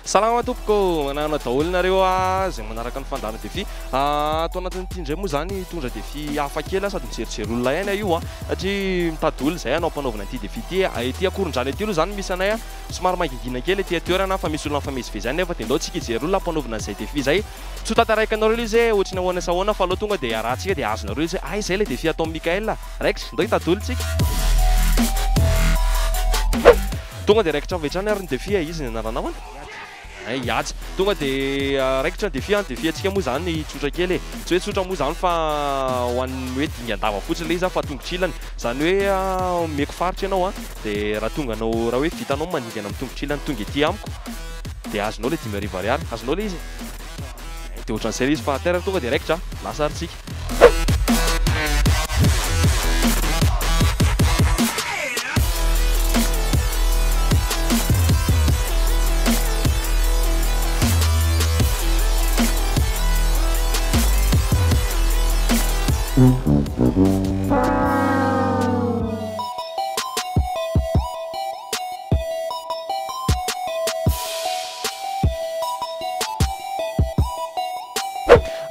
Salama tompoko, manana daholo nareo a, zay manaraka ny fandaharana défi. Ato anatin'ity indray moa zany hitondra défi hafa kely sady mijerijery olona ihany aho io a, satria mitady olona izay hanao ampanaovina an'ity défi ity. Ety Ankorondrano ety aloha zany misy anay a, somary mangingina kely ety an-toerana fa misy olona mifamezivezy any nefa dia ndao tsika hijery olona ampanaovina an'izay défi izay. Tsy ho tantaraiko anareo ilay izy hoe ohatry ny ahoana sy ahoana fa aleo tonga dia iarahantsika dia azonareo izy hoe hay izay ilay défi ataon'i Mickaël. Raikitra, ndao hitady olona tsika. Tonga dia raikitra avy hatrany ary ny défi e, iza ny anaranao an? Hay Haja. Tonga dia raikitra ny défi an, défi antsika moa izany tsotra kely e. Tsy hoe tsotra moa izany fa ho an'ny hoe dingan-dava fotsiny ilay izy fa tongotr'ilany. Izany hoe omeko faritra ianao an, dia raha tonga anao, raha hoe vitanao ny mandingana amin'ny tongotr'ilany tonga ety amiko dia azonao ilay 5000 ariary. Azonao ilay izy e? Dia ohatran'izay ilay izy fa teraka tonga dia raikitra, lasa ary tsika.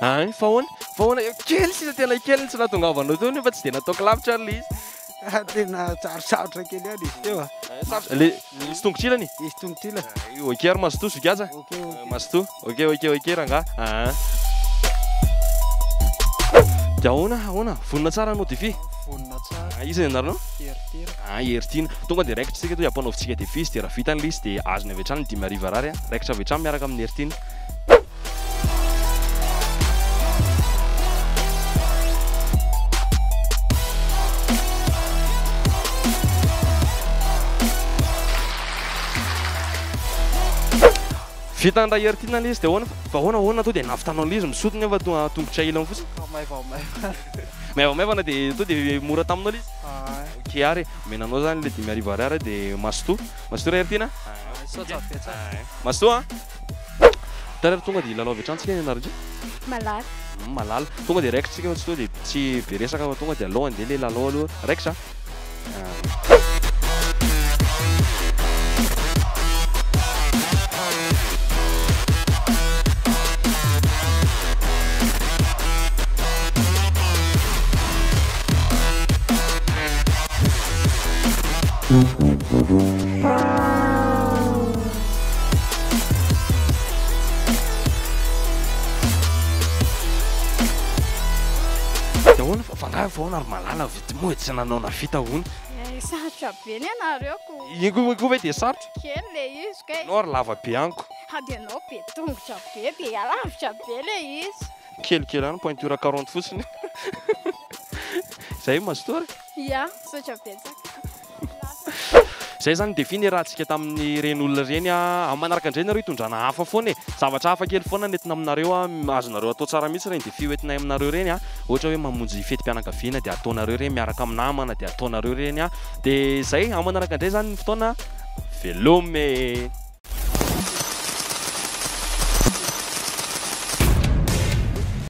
Any fa ahoana? Fa ahoana? Kely sisa tena kely ny tsy nahatongavanao teo nefa tsy dia nataoko lavitra ary ilay izy. Tena sarosarotra kely ihany izy teo a. Sarotra. Le misy tongotra ilany? Misy tongotra ilany. Ok ary mazotoa zoky aza. Ok ok. Mazotoa. Ok ok ok rangahy. Aa. Dia ahoana ahoana? Vonona tsara hanao défi? Vonona tsara. Iza ny anaranao? Heritiana. Ah Heritiana. Tonga dia raikitra isika to ampanaovintsika défi izy dia raha vitany ilay izy dia azony avy hatrany ny 5000 ariary a. Raikitra avy hatrany miaraka amin'i Heritiana. Vita ny ray Heritiana ilay izy dia ahoana fa ahoana ahoana to dia nahavitanao ilay izy misotro nefa tonga tongotra ilany fotsiny. Maivamaivana. Maivamaivana dia to dia mora taminao ilay izy. Ay. Ok ary, omena anao zany ilay 5000 ariary dia mazotoa. Mazotoa ray Heritiana. Misaotra betsaka. Mazotoa an. Tara tonga dia hilalao avy hatrany tsika ny anarandry? Malala. Malala. Tonga dia raikitra tsika fa tsy tonga dia tsy be resaka fa tonga dia aleo handeha ilay lalao aloha. Raikitra a? Dia ahoana fa fa angaha vao ary malala ve moa e tsy nanao navita hono. Eh, sarotra be ny anareo ko. Iny koa koa ve dia sarotra? Kely le izy kay. Ianao ary lava be amiko. Sady ianao be tongotra be dia alavitra be le izy. Kelikely ihany pointure 40 fotsiny. Zay mazotoa ary. Ya, misaotra betsaka. Zay zany défi niarahantsika tamin'ireny olona ireny a, amin'ny manaraka indray nareo hitondrana hafa foana e, zavatra hafa kely foana no entina aminareo a, azonareo atao tsara mihitsy ireny défi hoentinay aminareo ireny a, ohatra hoe mamonjy fetim-pianakaviana dia ataonareo ireny miaraka amin'ny namana dia ataonareo ireny a, dia zay, amin'ny manaraka indray zany ny fotoana, veloma e!